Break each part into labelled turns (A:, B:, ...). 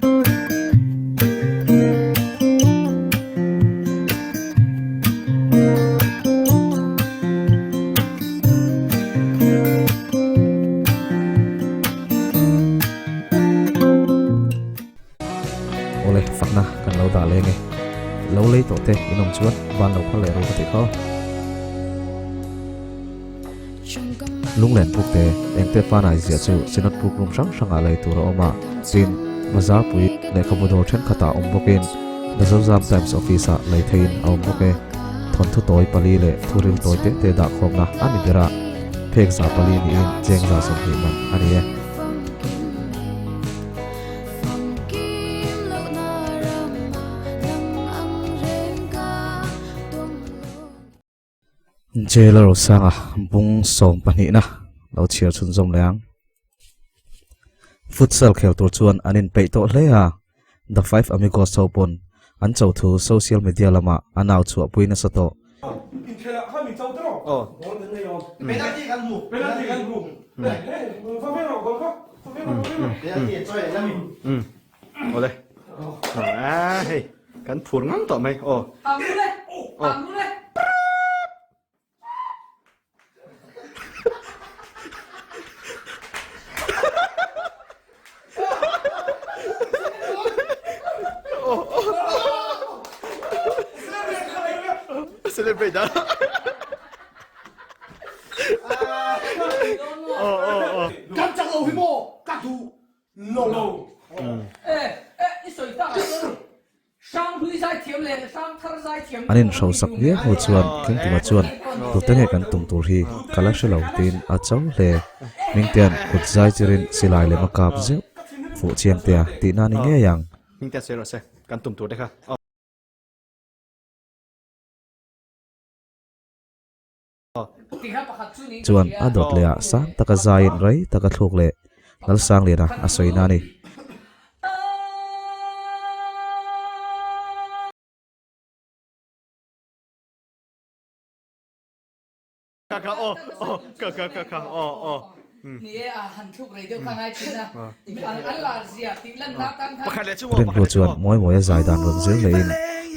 A: Awle, fakna kan lo dah leng e. Lo lei tawh te in awm chuan van lo phal leh ru ka tih kha aw. Lunglen puk te, engte fanai ziah chu Synod puk room hrang hrangah lei tur a awm a, tin, bazar pui lehkhabu dawr thenkhatah awm bawkin The Zozam Times Office-ah lei theihin a awm bawk e. Thawnthu tawi pali leh thuril tawi te te dah khawmna a ni ber a, phek 400 niin cheng 20 man a ni e. Jail a rosanga bung sawm pahnihna lo chhiar chhunzawm leh ang. Futsal khel tur chuan an inpeih tawh hle a, The Five Amigos ho pawn an cho thu social media lamah an au chhuahpui nasa tawh.
B: Kan chak lo hi maw ka duh lo.
A: An inhrosak viau hnu chuan Kengtuma chuan tute nge kan tum tur hi ka la hre lo tiin a cho hle. Hmingtea'n kut zai chirin silai lem a kap zeuh fuh chiangtea tihna ni ngei ang.
C: Hmingtea sawi rawh se, kan tum tur te kha.
A: Chuan a dawt leh ah sang taka zaiin rei taka thluk leh Lalsangliana a sawi na a ni. Rinhlu chuan mawi mawia zai dan rawn zir lehin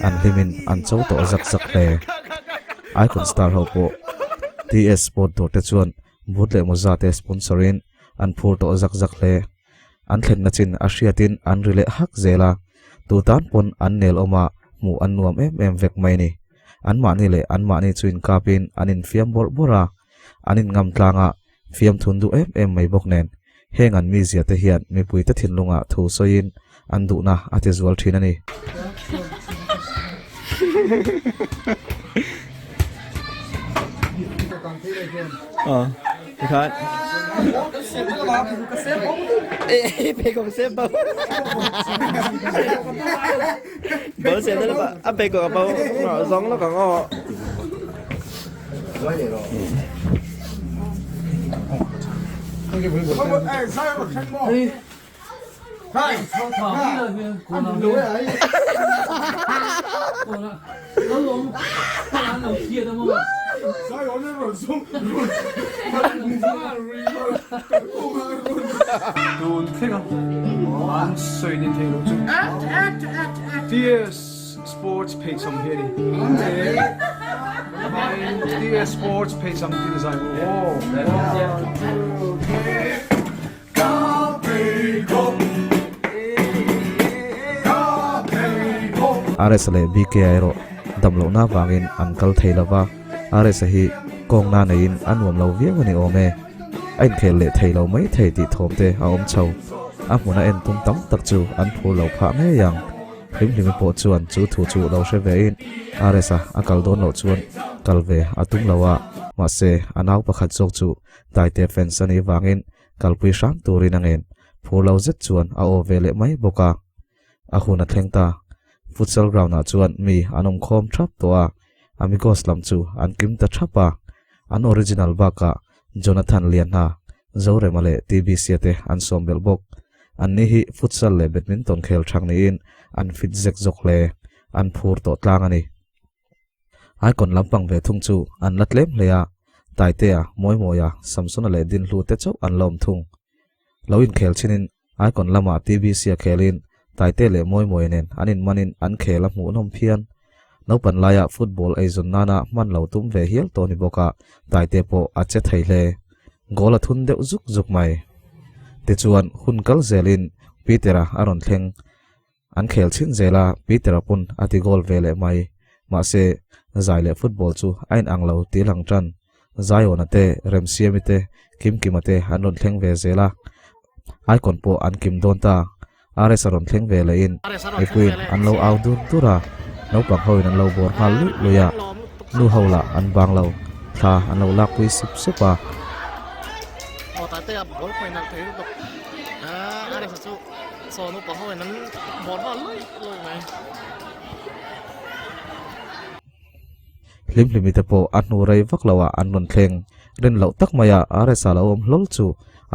A: an hlimin an cho tawh zak zak hle. Icon star ho pawh TS Sport dawr te chuan boot leh mawza te sponsor in an phur tawh zak zak hle. An thlenna chin a hriatin an ri leh hak zel a, tu tan pawn an nel awm a hmuh an nuam em em vek mai a ni. Anmahni leh anmahni chu inkapin an infiam bawrh bawrh a, an inngam tlang a, fiam thun duh em em mai bawk nen, heng an mizia te hian mipuite thinlungah thu sawiin an duhna a ti zual thin a ni.
B: Tun thleng a an sawi ni thei lo chu TS Sports pheichham hi a ni TS Sports pheichham tih ni zai aw one two three
A: RS leh BK erawh dam lohna avangin an kal thei lo va, RS hi kawngna neiin a nuam lo viau a ni awm e. A inkhel leh thei lo mai thei tih thawm te a awm chho. A hmuna en tum tam tak chu an phur lo phah ngei ang. Hlimhlimi pawh chuan chu thu chu lo hre vein RS a a kal dawn loh chuan kal ve a tum lo a, mahse a nau pakhat zawk chu Taite fans a nih vangin Kalpui hram turin a ngen phur lo zet chuan a aw ve leh mai bawk a. A hun a thleng ta. Futsal ground ah chuan mi an awm khawm thap tawh a, Amigos lam chu an kim ta thap a. An original bakah Jonathan Lianha, Zorema leh TBC te an sawm belh bawk. Anni hi futsal leh badminton khel thang niin an fit zek zawk hle. An phur tawh tlang a ni. Icon lampang ve thung chu an la tlem hle a, Taitea, Mawimawia, Samsona leh Dinhlu te chauh an la awm thung. Lo inkhel chinin Icon lamah TBC a khelin Taite leh Mawimawia nen an inmanin an khel a hmuhnawm phian. Naupan laia football eizawn nana hman lo tum ve hial tawh ni bawk a, Taite pawh a che thei hle. Goal a thun deuh zuk zuk mai. Tichuan, hun kal zelin Peter-a a rawn thleng. An khel chhin zel a, Peter-a pawn a ti goal ve leh mai. Mahse, zai leh football chu a inang lo tih lang tan. Zion-a te, Remsiami te, Kimkima te an rawn thleng ve zel a. Icon pawh an kim dawn ta. RS a rawn thleng ve lehin mipuiin an lo au dur dur a, naupang hoin an lo bawr nghal luih luih a, nu ho lah an bang lo, thla an lo lakpui sup sup a.
C: Aw Taite a ball pawhin a thei lutuk a, RS a chu saw naupang hoin an bawr nghal luih luih mai.
A: Hlimhlimi te pawh a hnu rei vak loah an rawn thleng, rin loh tak maia RS a lo awm hlawl chu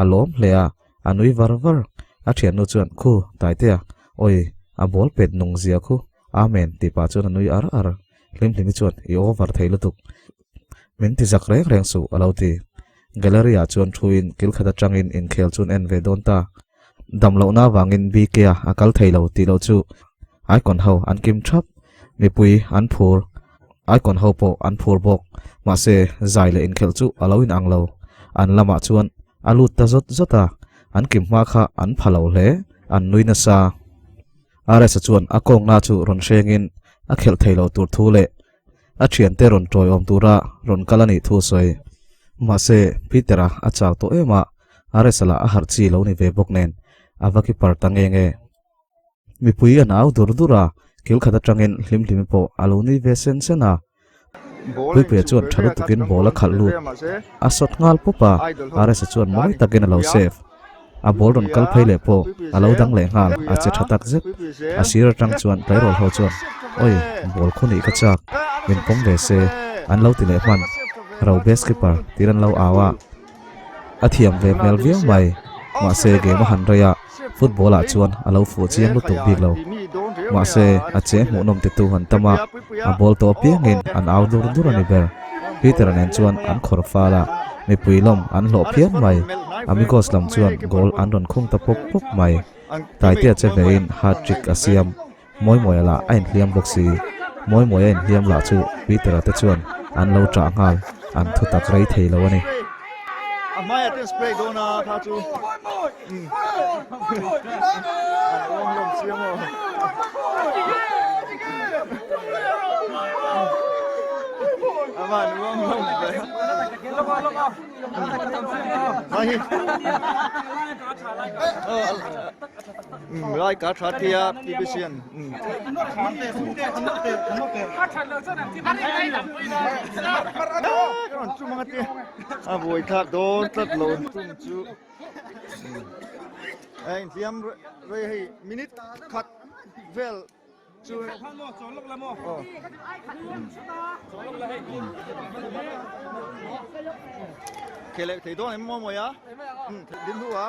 A: a lawm hle a, A nui var var. A thiannu chuan, Khu, Taitea, awi, a ball pet nung zia khu, Amen, tih pah chuan a nui ar ar. Hlimhlimi chuan, I over thei lutuk. Min ti zak reng reng suh, a lo ti. Gallery ah chuan thuin kil khat atangin inkhel chu an en ve dawn ta. Dam lohna avangin BK-a a kal thei lo tih loh chu Icon ho an kim thap. Mipui an phur. Icon ho pawh an phur bawk. Mahse, zai leh inkhelh chu a lo inang lo. An lamah chuan A lut ta zawt zawt a, an kim hma kha an pha lo hle, an nui nasa. RS-a chuan a kawngna chu rawn hrengin a khelh thei lo tur thu leh a thiante rawn tawiawm tura rawn kal a nih thu a sawi. Mahse, Peter-a a chau tawh em a, RS-a lah a harh chi lo ni ve bawk nen a va keeper ta nge nge. Mipui an au dur dur a, kil khat atangin Hlimhlimi pawh a lo nui ve sen sen a. Puipuia chuan tha lutukin ball a khalh lut a sawt nghal pawp a, RS-a chuan mawi takin a lo save. A ball rawn kal phei leh pawh a lo dang leh nghal, a che tha tak zet. A sir atang chuan tleirawl ho chuan, Oi, ball khu nih ka chak, min pawm ve se, an lo ti leh hman. Ro best keeper tiin an lo au a. A thiam ve hmel viau mai, mahse game a han rei a, football ah chuan a lo fuh chiang lutuk bik lo. Mahse a che hmuhnawm titu han tam a, a ball tawh apiangin an au dur dur a ni ber. Peter-a nen chuan an khawr fal a, mipui lawm an hlawh phian mai. Amigos lam chuan goal an rawn khung ta pawp pawp mai. Taitea che vein hat-trick a siam. Mawimawia lah a inhliam bawk si. Mawimawia inhliam lah chu Peter-a te chuan an lo ṭah nghal, an thu tak rei thei lo a ni.
D: A hmaiah te spray dawn a kha chu an awm hlawm chiang aw. A van uang hlawm ve. Hai hi. Lai ka tha tia TBC an. A buai thlak dawn tlat lo tum chu. Hei hliam rei hei minute khat vel chu. Kheleh thei dawn em maw mawi a? Din hnu a.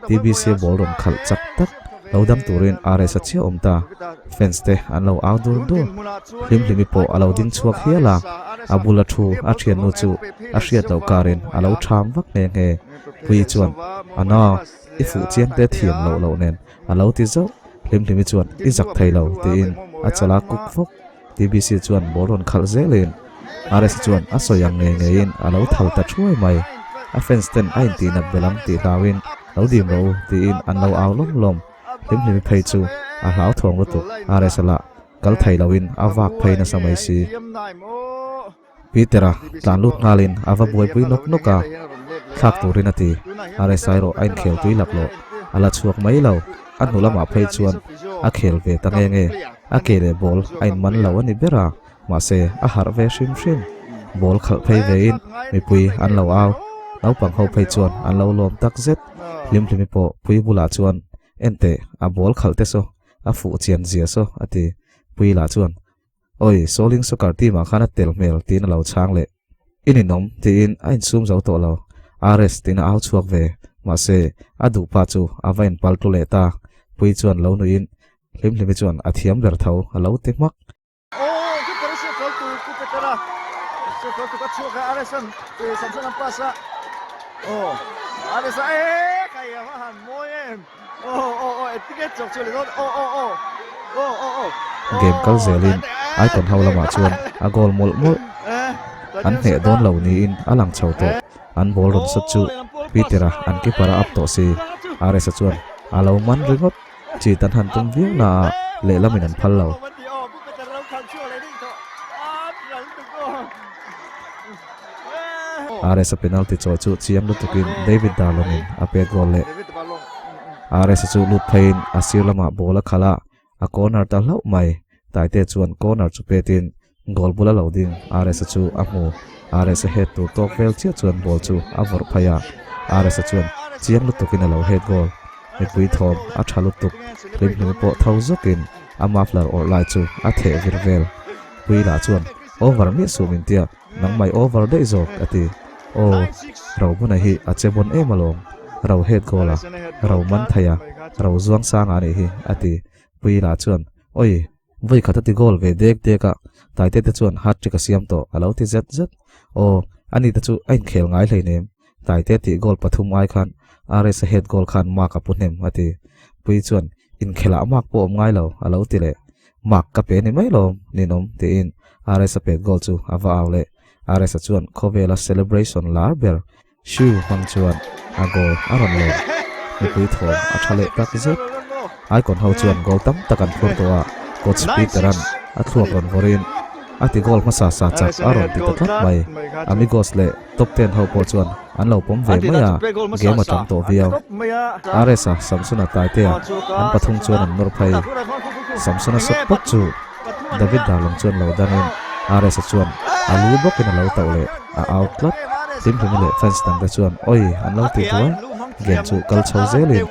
A: TBC ball rawn khalh chak tak lo dam turin RS a chiah awm ta. Fans te an lo au dur dur. Hlimhlimi pawh a lo ding chhuak hial a, a bula thu a thiannu chu a hriat loh karin a lo tham vak nghe nghe. Puii chuan, Ana, i fuh chiang te thiam loh loh nen a lo ti zauh. Hlimhlimi chuan, I zak thei lo tiin a chala kuk vawk. TBC chuan ball rawn khalh zelin RS chuan a sawi ang ngei ngeiin a lo thal ta thuai mai. A fans ten a intih nat belh ang tih hlauin lo dim rawh u tiin an lo au lawm lawm. Hlimhlimi phei chu a hlauthawng lutuk RS a lah kal thei loin a vak phei nasa mai si. Peter-a tlan lut nghalin a va buaipui nawk nawk a, thlak turin a ti. RSI erawh a inkhel tui lak loh, a la chhuak mai lo. A hnu lamah phei chuan a khel ve ta nge nge. A ke leh ball a inman lo a ni ber a, mahse a harh ve hrim hrim. Ball khalh phei vein mipui an lo au. Naupang ho phei chuan an lo lawm tak zet. Hlimhlimi pawh pui bulah chuan, Enteh, a ball khalh te saw, a fuh chian zia saw, a ti. Pui lah chuan, Awi, Soling soccer team ah khan a tel hmel tiin a lo chhang leh. I ninawm tiin a insum zo tawh lo. RS tiin a au chhuak ve. Mahse, a duh pa chu a va inpal tlu leh ta. Pui chuan lo nuihin Hlimhlimi chuan a thiam ber tho a lo ti hmak.
D: Aw, keeper a hriat fel tur Pu Petera hriat fel tur ka chhuak a, RS an Samson an pass a. Aw, RS a e, kai a va han mawi em.
A: Game kal zelin Icon ho lamah chuan a goal mawlh mawlh. An hneh dawn lo niin a lang chho tawh. An ball rawn sat chu Peter-a an keeper a up tawh si. RS-a chuan a lo man ringawt. Cheat an han tum viau na a lehlamin an phal lo. RS-a penalty chawi chu chiang lutukin David Darlong-in a pet goal leh. RS-a chu lut pheiin a sir lamah ball a khalh a, a corner ta hlauh mai. Taite chuan corner chu petin goal bula lo ding RS-a chu a hmu. RS-a head tur tawk vel chiah chuan ball chu a vawrh phei a, RS-a chuan chiang lutukin a lo head goal. Mipui thawm a tha lutuk, hlimhlim pawh tho zawkin a muffler awrh lai chu a theh vir vel. Pui lah chuan over miah suh min tia, nangmai over daih zawk a ti. Aw, Rohmuna hi a che bawn em alawm, ro head goal a, ro man thei a, ro zuang sang a nih hi a ti. Pui lah chuan, Oi, vawi khat a ti goal ve dek dek a, Taite te chuan hat trick a siam tawh a lo ti zet zet. Aw, ani te chu a inkhel ngai hleinem, Taite tih goal pathum ai khan RS-a head goal khan mark a pu hnem a ti. Pui chuan, Inkhelah mark pawh awm ngai lo a lo ti leh. Mark ka pe ni mai lawm, ninawm tiin RS-a pet goal chu a va au leh. RS-a chuan khawvela celebration lar ber shoe hmang chuan a goal a rawn lawm. Mipui thawm a tha leh tak zet. Icon ho chuan goal tam tak an phur tawh a, coach Peter-a'n a thluak rawn vawrin a ti goal hmasa sa chak a rawn ti ta tlat mai. Amigos leh Top ten ho pawh chuan an lo pawm ve mai a, game a tam tawh viau. RS-a, Samsona Taitea an pathum chuan an nawr phei. Samsona sawt pawt chu David Darlong chuan lo dangin RS-a chuan a lu bawkin a lo tauh leh a out tlat. Hlimhlimi leh fans dangte chuan oi an lo ti duai. Game chu kal chho zelin.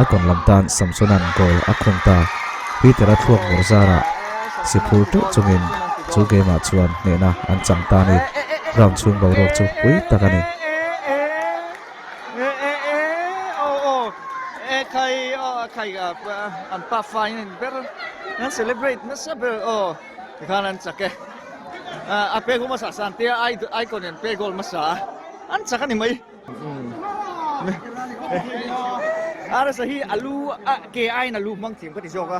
A: Icon lam tan Samsona'n goal a khung ta. Peter-a thluak vawr zarah si phur teuh chungin chu game-ah chuan hnehna an chang ta a ni. Ground chhung boruak chu pui tak a ni.
D: Arsa hi a lu a ke aiin a lu hmang thiam ka ti zawk a,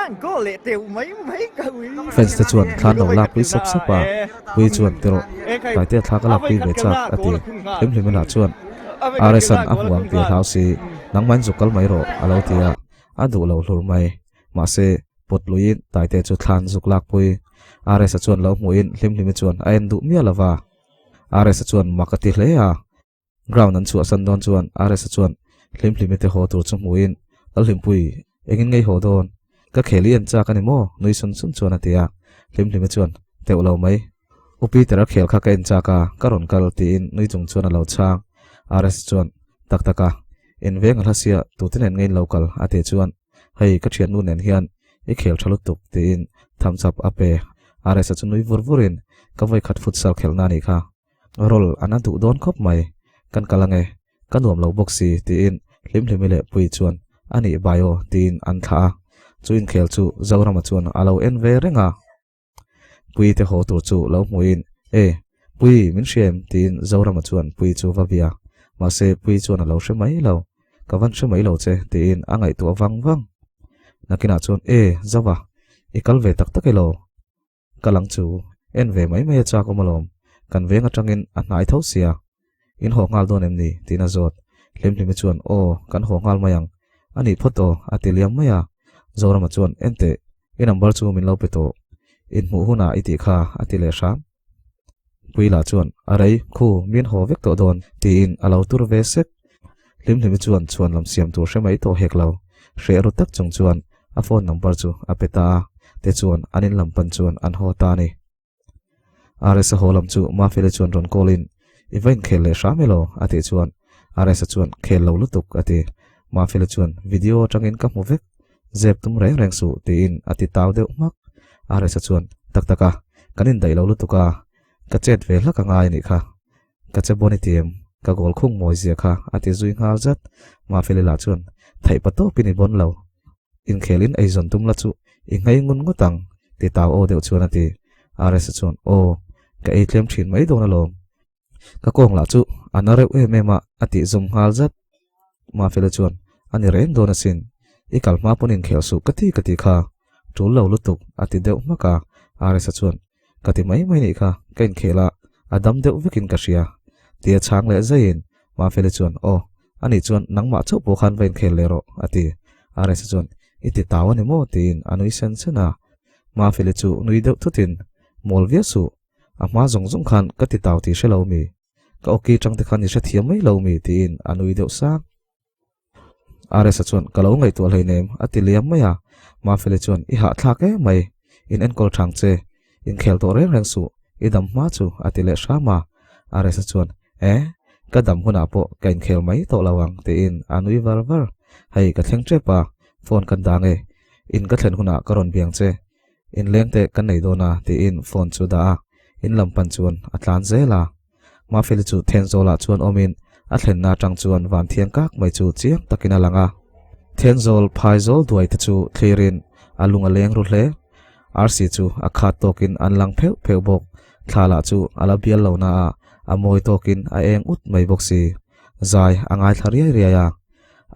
D: an goal leh teuh mai mai ka ui.
A: Fans te chuan thla no lak pui sap sap a, Pui chuan ti rawh, Taitea thla ka lak pui ve chak a ti. Hlimhlimi lah chuan Rs-a'n a hmu ang tih a hlau si, nangmahin zuk kal mai rawh a lo ti a, a duh lo hlur mai. Mahse, pawt luiin Taitea chu thlan zuk lak pui. Rs-a chuan lo hmuhin Hlimhlimi chuan a en duh miah lo va. RS-a chuan mak a ti hle a, ground an chhuahsan dawn chuan RS-a chuan Hlimhlimi te haw tur chu hmuhin, Lalhlimpui, engin ngei haw dawn? Ka khel i en chak a ni maw? nui sun sun chuan a ti a, Hlimhlimi chuan, Teuh lo mai. U Peter-a khel kha ka en chak a, ka rawn kal, tiin nui chung chuan a lo chhang. RS-a chuan, Tak tak a, in veng a hla sia, tute nen ngei in lo kal, a tih chuan, Hei, ka thiannu nen hian i khel tha lutuk, tiin thumbs up a pe. RS-a chu nui vur vurin, Ka vawikhat futsal khelhna a nih kha. Roll an a duh dawn khawp mai. Kan kal ange, ka nuam lo bawk si, tiin Hlimhlimi leh Puii chuan, A nih bai aw, tiin an thlah a. Chu inkhel chu Zorama chuan a lo en ve reng a. Puii te haw tur chu lo hmuhin, E, Puii, min hria em? tiin Zorama chuan Puii chu va bia. Mahse, Puii chuan a lo hre mai lo. Ka van hre mai lo che, tiin a ngaihtuah vang vang. Nakinah chuan, E, Zova, i kal ve tak tak elaw? Ka lang chu en ve mai mai a chak awm alawm. Kan veng atangin a hnai tho sia. In haw nghal dawn em ni? tiin a zawt. Hlimhlimi chuan, Aw, kan haw nghal mai ang. A nih phawt aw, a ti liam mai a. Zorama chuan, Enteh, i number chu min lo pe tawh. Inhmuh hunah i tih kha, a ti leh hram. Puila chuan, A rei, khu, min haw vek tawh dawn, tiin a lo tur ve sek. Hlimhlimi chuan chhuan lam siam tur hre mai tawh hek lo. Hreh ru tak chung chuan a phone number chu a pe ta a, tichuan an in lam pan chuan an haw ta a ni. RS-a haw lam chu Mafeli chuan rawn call in, I va inkhel leh hram elaw? a tih chuan RS-a chuan, Khel lo lutuk, a ti. Mafeli chuan, Video atangin ka hmu vek, zep tum reng reng suh, tiin a ti tau deuh hmak. RS-a chuan, Tak tak a, kan indaih lo lutuk a, ka chet ve hlak a ngai a nih kha. Ka che bawn i ti em? Ka goal khung mawi zia kha, a ti zui nghal zat. Mafeli lah chuan, Theih pa tawpin i bawn lo. Inkhelin eizawn tum la chu i nghei ngun ngawt ang, ti tau aw deuh chuan a ti. RS-a chuan, Aw, ka ei tlem thin mai dawn alawm. Ka kawng lah chu a na reuh em em a, a tih zawm nghal zat. Mafela chuan, A ni reng dawn asin. I kal hma pawn inkhel suh ka ti ka ti kha. Tul lo lutuk, a ti deuh hmak a. RS-a chuan, Ka ti mai mai nih kha, ka inkhel a, a dam deuh vekin ka hria. Tia chhang leh zaiin Mafeli chuan, Aw, anih chuan nangmah chauh pawh khan va inkhel leh rawh, a ti. RS-a chuan, I ti tau a ni maw? tiin a nui sen sen a. Mafeli chu nui deuh thutin, Mawl viau suh, a hma zawng zawng khan ka ti tau tih hre lo mi? Ka awki tang te khan i hrethiam mai lo mi? tiin a nui deuh sang. RS-a chuan, Ka lo ngaihtuah hleinem, a ti liam mai a. Mafeli chuan, I hahthlak em mai, in enkawl thang che, inkhel tawh reng reng suh, i dam hma chu, a ti leh hram a. RS-a chuan, Eh, ka dam hunah pawh ka inkhel mai tawh lo ang, tiin a nui var var. Hei, ka thleng tep a, phone kan dang e, in ka thlen hunah ka rawn biang che, inleng te kan nei dawn a, tiin phone chu dah a, in lam pan chuan a tlan zel a. Mafeli chu Thenzawlah chuan awmin a thlenna atang chuan van thiang kak mai chu chiang takin a lang a. Thenzawl phaizawl duai te chu thlirin a lung a leng ru hle. Arsi chu a khat tawkin an lang pheuh pheuh bawk. Thla lah chu a la bial lo na a, a mawi tawkin a eng ut mai bawk si. Zai a ngaithla riai riai a.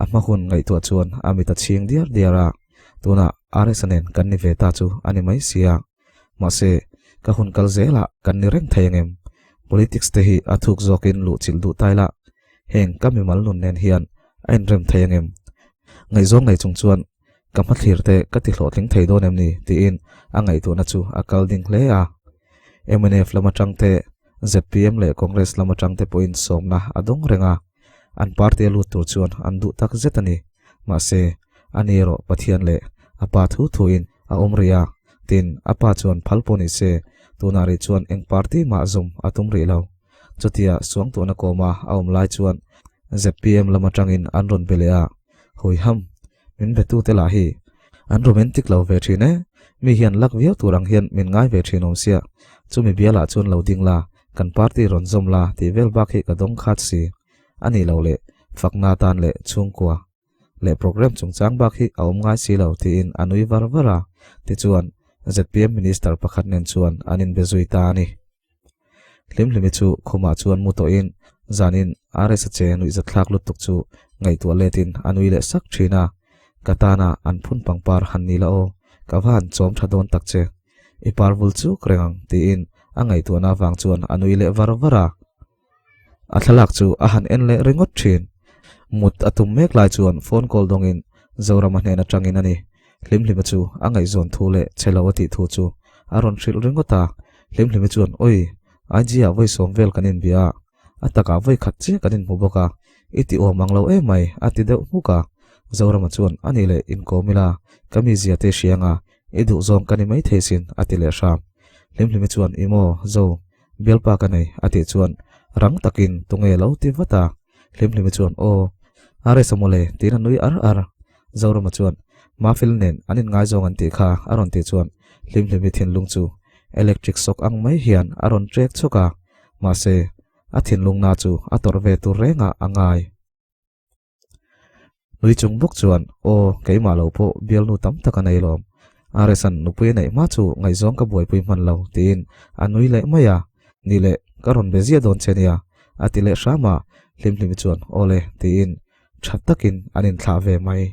A: A hma hun ngaihtuah chuan a mit a chhing diar diar a. Tunah RS-a nen kan ni ve ta chu a ni mai sia. Mahse, ka hun kal zelah kan ni reng thei angem? Politics te hi a thuk zawkin luhchilh duh tai la, heng ka mimal nun nen hian a inrem thei angem? Ngaihzawng nei chung chuan ka hmathlir te ka ti hlawhtling thei dawn em ni? tiin a ngaihtuahna chu a kal ding hle a. Mnf lam atang te, zpm leh Congress lam atang te pawhin sawmna a dawng reng a, an party a lut tur chuan an duh tak zet a ni. Mahse, ani erawh Pathian leh a pa thu thuin a awm rih a, tin, a pa chuan phal pawh ni se, tunah rih chuan eng party mah zawm a tum rih lo. Chutia suangtuahna kawma a awm lai chuan zpm lam atangin an rawn be leh a, Huiham, min betute lah hi an romantic lo ve thin e, mi hian lak viau tur ang hian min ngai ve thin awm sia, chumi bialah chuan lo ding la, kan party rawn zawm la tih vel bak hi ka dawng khat si. A nih loh leh fakna tan leh chhungkua leh programme chungchang bak hi a awm ngai si lo tiin a nui var var a, tichuan zpm Minister pakhat nen chuan an inbe zui ta a ni. Hlimhlimi chu khumah chuan mu tawhin zanin RS-a che nuihzatthlak lutuk chu ngaihtuah letin a nui leh sak thin a, Ka tana an phun pangpar han ni la aw, ka va han chawm tha dawn tak che. I par vul chuk reng ang tiin a ngaihtuahna avang chuan a nui leh var var a. A thlalak chu a han en leh ringawt thin. Mut a tum mek lai chuan phone call dawngin Zorama hnen atangin a ni. Hlimhlima chu a ngaihzawn thu leh che lo a tih thu chu a rawn hrilh ringawt a. Hlimhlimi chuan, Oi, IG ah vawi sawm vel kan inbia a, a takah vawi khat chiah kan inhmu bawk a, i ti awm ang lo em mai, a ti deuh hmuk a. Zorama chuan, A nih leh, inkawm ila, ka mizia te hria anga, i duhzawng ka ni maithei sin, a ti leh hram. Hlimhlimi chuan, I maw, Zo, Bialpa ka nei, a tih chuan rang takin tunge lo ti vat a. Hlimhlimi chuan aw, RS a mawle tiin a nui ar ar. Zorama chuan Mafel nen an inngaizawng an tih kha a rawn tih chuan Hlimhlimi thinlung chu electric shock ang mai hian a rawn trek chhawk a, mahse a thinlungna chu a tawrh ve tur rengah a ngai. Nui chung bawk chuan, Aw, keimah lo pawh bialnu tam tak a nei lawm. RS-a'n nupui a neih hma chu ngaihzawng ka buaipui hman lo, tiin a nui leh mai a. Ni leh, ka rawn be ziah dawn che nia, a ti leh hram a. Hlimhlimi chuan, Aw le, tiin tha takin an inthlah ve mai.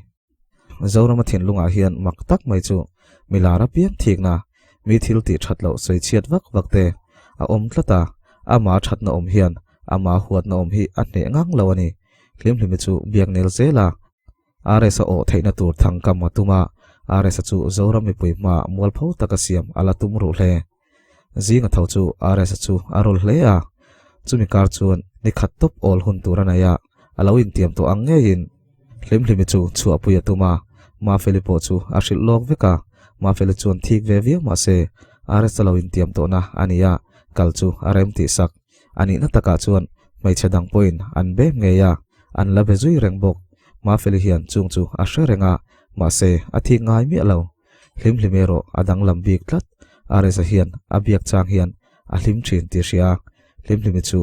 A: Zorama thinlungah hian mak tak mai chu mi lar apiang thikna, mi thil tih that loh sawi chhiat vak vak te a awm tlat a, ama thatna awm hian ama huatna awm hi a hneh ngang lo a ni. Hlimhlimi chu biak nel zel a, RS-a awh theihna tur thang kam a tum a, RS-a chu Zoram mipui hmaah mualpho taka siam a la tum ruh hle. Zinga tho chu RS-a chu a rawl hle a, chumi kar chuan ni khat tawp awl hun tur a nei a, a lo intiam tawh ang ngeiin Hlimhlimi chu chhuahpui a tum a, Mafeli pawh chu a hrilh lawk vek a, Mafeli chuan thik ve viau mah se RS-a lo intiam tawhna a ni a, kal chu a rem tih sak. A nihna takah chuan hmeichhe dang pawhin an bem ngei a, an la be zui reng bawk. Mafeli hian chung chu a hre reng a, mahse a thik ngai miah lo. Hlimhlim erawh a danglam bik tlat. Areza hian a biak chang hian a hlim thin tih hria a, Hlimhlimi chu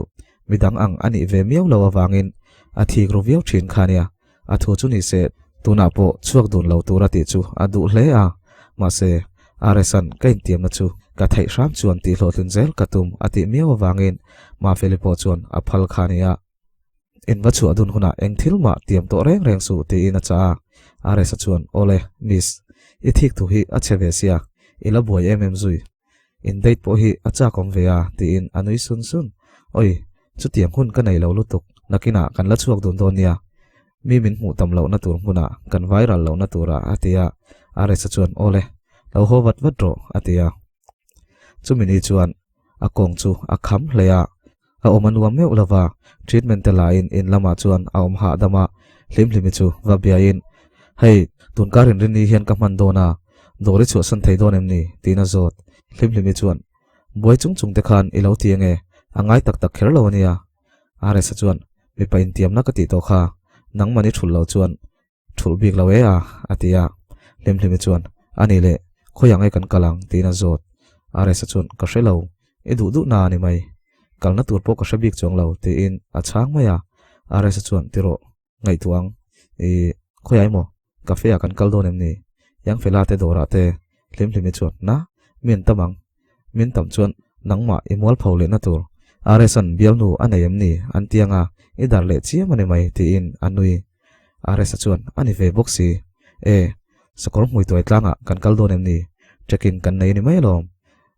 A: midang ang a nih ve miau lo avangin a thik ru viau thin kha nia. A thu chu ni se tunah pawh chhuak dun lo tura tih chu a duh hle a, mahse Aresan ka intiamna chu. Ka theih hram chuan tih hlawhtlin zel ka tum a tih miau avangin Mafeli pawh chuan a phal kha a nia. In va chhuah dun hunah eng thil mah tiam tawh reng reng suh tiin a chah a. Aresa chuan, Awle, Miss, i thik thu hi a chhe ve sia, i la buai em em zui. In date pawh hi a chak awm ve a tiin a nui sun sun. Oi, chutiang hun ka nei lo lutuk, nakinah kan la chhuak dun dawn nia. Mi min hmuh tam lohna tur hmunah kan viral lohna turah a ti a. Aresa chuan, Awle, lo haw vat vat rawh a ti a. Chumi ni chuan a kawng chu a kham hle a, a awm a nuam meuh lova, treatment te laiin in lamah chuan a awm hahdam a, Hlimhlimi chu va biain, Hei, tunkar inrinni hian ka hman dawn a, dawr i chhuahsan thei dawn em ni? tiin a zawt. Hlimhlimi chuan, Buai chung chung te khan i lo ti ange, a ngai tak tak kher lo a nia. Aresa chuan, Mipa intiamna ka tih tawh kha, nangmahni thulh lo chuan Thulh bik lo e a, a ti a. Hlimhlimi chuan, A nih leh, khawiah nge kan kal ang? tiin a zawt. Aresa chuan, Ka hre lo, i duh duh na a ni mai. Kalna tur pawh ka hre bik chuang lo, tiin a chhang mai a. Aresa chuan, Ti rawh, ngaihtuah ang. Ih, khawiah emaw, cafe ah kan kal dawn em ni? Yangfela te dawrah te. Hlimhlimi chuan, Na, mi an tam ang. Min tam chuan nangmah i mualpho lehna tur RS-a'n bialnu a nei em ni an ti anga i dar leh chiam a ni mai tiin a nui. RS-a chuan a ni ve bawk si. E, sakawr hmui tuai tlangah kan kal dawn em ni? Trekking kan nei a ni mai alawm.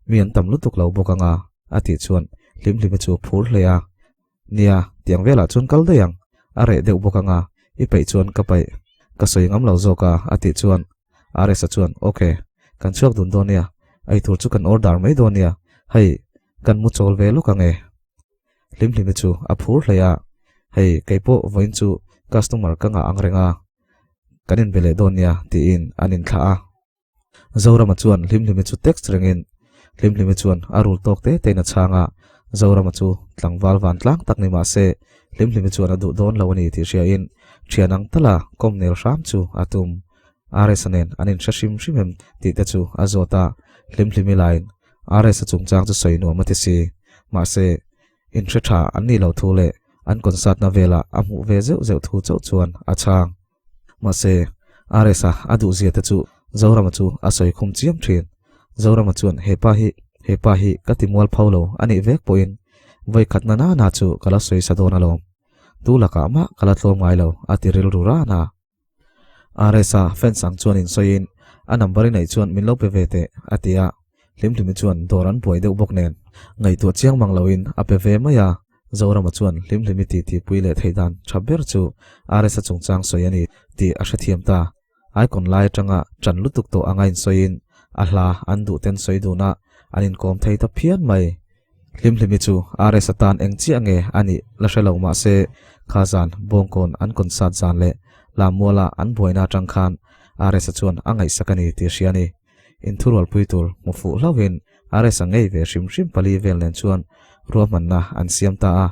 A: Mi an tam lutuk lo bawk anga a tih chuan Hlimhlimi chu phur hle a. Nia, tiang velah chuan kal daih ang, a reh deuh bawk anga, i peih chuan ka paih, ka sawi ngam lo zawk a, a tih chuan RS-a chuan, Ok, kan chhuak dun dawn nia, eitur chu kan order mai dawn nia, hei, kan mu chawl ve lawk ang e. Hlimhlimi chu a phur hle a, Hei, kei pawh vawiin chu customer ka ngah ang reng a, kan inbe leh dawn nia, tiin an inthlah a. Zorama chuan Hlimhlimi chu text rengin Hlimhlimi chuan a rul tawk te tein a chhang a, Zorama chu tlangval vantlang tak ni mah se Hlimhlimi chuan a duh dawn lo a ni tih hriain thian ang tala kawm nel hram chu a tum. RS-a nen an inhre hrim hrim em tih te chu a zawt a, Hlimhlimi laiin RS-a chungchang chu sawi nuam a ti si. Mahse, inhre tha an nih loh thu leh an concert-na velah a hmuh ve zeuh zeuh thu chauh chuan a chhang. Mahse, RS-a a duhzia te chu Zorama chu a sawi khum chiam thin. Zorama chuan hepa hi, hepa hi ka ti mual pho lo a nih vek pawhin vawi khat na na na chu ka la sawi sa dawn alawm. Tu lakah mah ka la tlawm ngai lo a ti rilru ran a. RS-a fans ang chuan insawiin a number i neih chuan min lo pe ve teh a ti a. Hlimhlimi chuan dawr an buai deuh bawk nen ngaihtuah chiang mang loin a pe ve mai a. Zorama chuan Hlimhlimi titipui leh theih dan tha ber chu RS-a chungchang sawi a ni tih a hrethiam ta. Icon lai atanga ṭan lutuk tawh anga insawiin a hla an duh ten sawi dunah an inkawm thei ta phian mai. Hlimhlimi chu RS-a tan eng chiah nge a nih la hre lo mah se kha zan Bawngkawn an concert zan leh Lammuala an buaina atang khan RS-a chuan a ngaihsak a ni tih hria a ni. Inthurualpui tur hmu fuh hlauhin RS-a ngei ve hrim hrim pali vel nen chuan ruahmanna an siam ta a,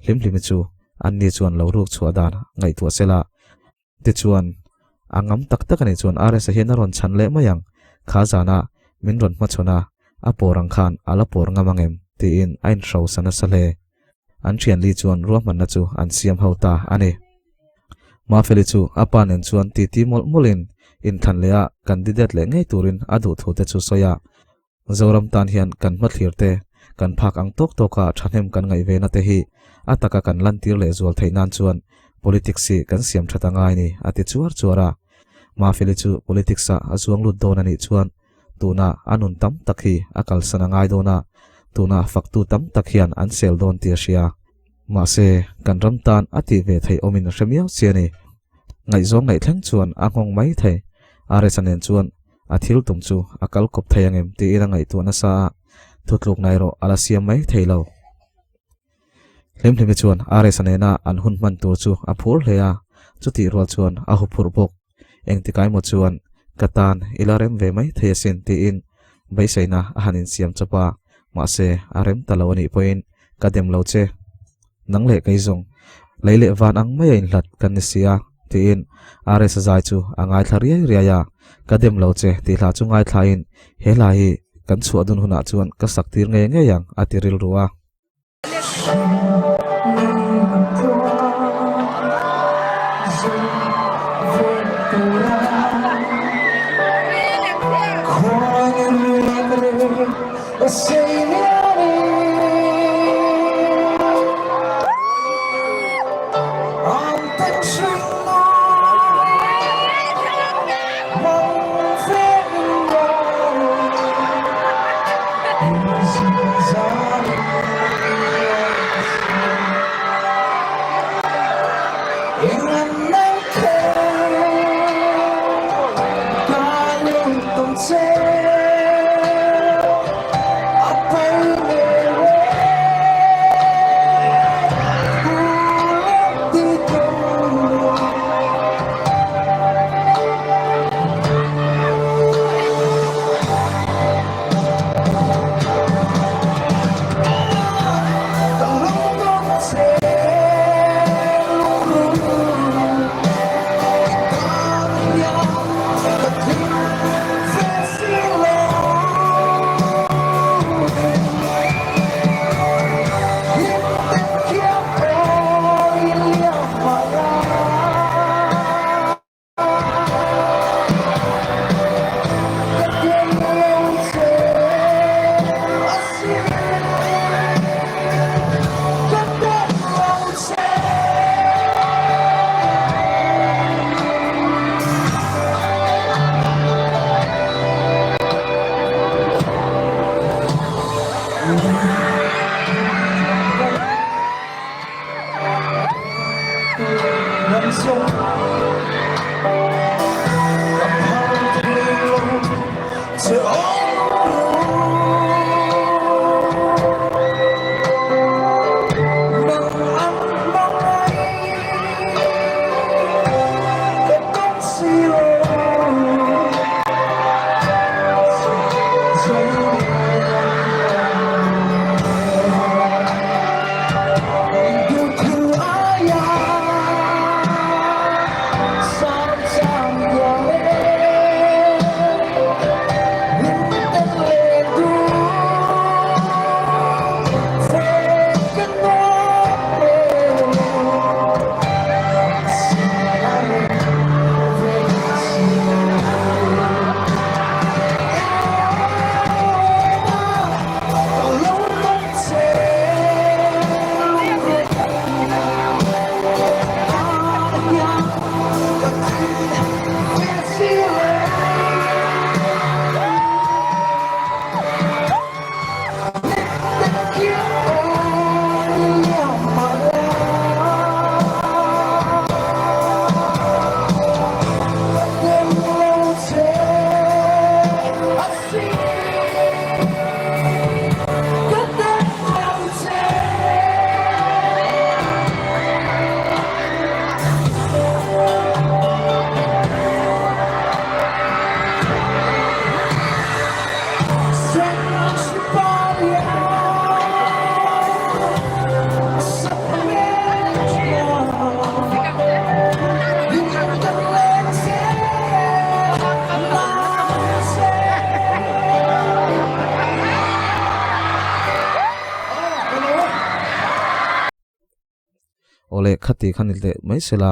A: Hlimhlimi chu anni chuan lo ruk chhuah dan ngaihtuah sela. Tichuan, a ngam tak tak a nih chuan RS-a hian a rawn chhan leh mai ang, kha zana min rawn hmachhawn a, a pawr ang khan a la pawr ngam ang em? tiin a inhrosa nasa hle. An thianli chuan ruahmanna chu an siam ho ta a ni. Mafeli chu a pa nen chuan titi mawlh mawlhin inthlan leh a candidate leh ngei turin a duh thu te chu sawi a. Zoram tan hian kan hmathlir te, kan phak ang tawk tawka thahnem kan ngaih ve na te hi a taka kan lantir leh zual theih nan chuan politics hi kan siam that a ngai ni a ti chuar chuar a. Mafeli chu politics ah a zuang lut dawn a nih chuan tuna a nun tam tak hi a kalsan a ngai dawn a, tuna faktu tam tak hian an sel dawn tih a hria. Mahse, kan ram tan a tih ve theih awmin a hre miau si a ni. Ngaihzawng ngaih thleng chuan a nghawng mai thei. RS-a nen chuan a thil tum chu a kal kawp thei angem tiin a ngaihtuah nasa a, thutlukna erawh a la siam mai thei lo. Hlimhlimi chuan RS-a nena an hun hman tur chu a phur hle a, chutih rual chuan a huphurh bawk. Engtikah emaw chuan ka tan i la rem ve mai thei asin tiin beiseina a han insiam chawp a, mahse a rem ta lo a nih pawhin ka dem lo che. Nang leh kei zawng lei leh van ang mai a inhlat kan ni si a tiin RS-a zai chu a ngaithla riai riai a, ka dem lo che tih hla chu ngaithlain he hla hi kan chhuah dun hunah chuan ka sak tir ngei ngei ang a ti rilru a. Awle khati kha ni leh mai sela.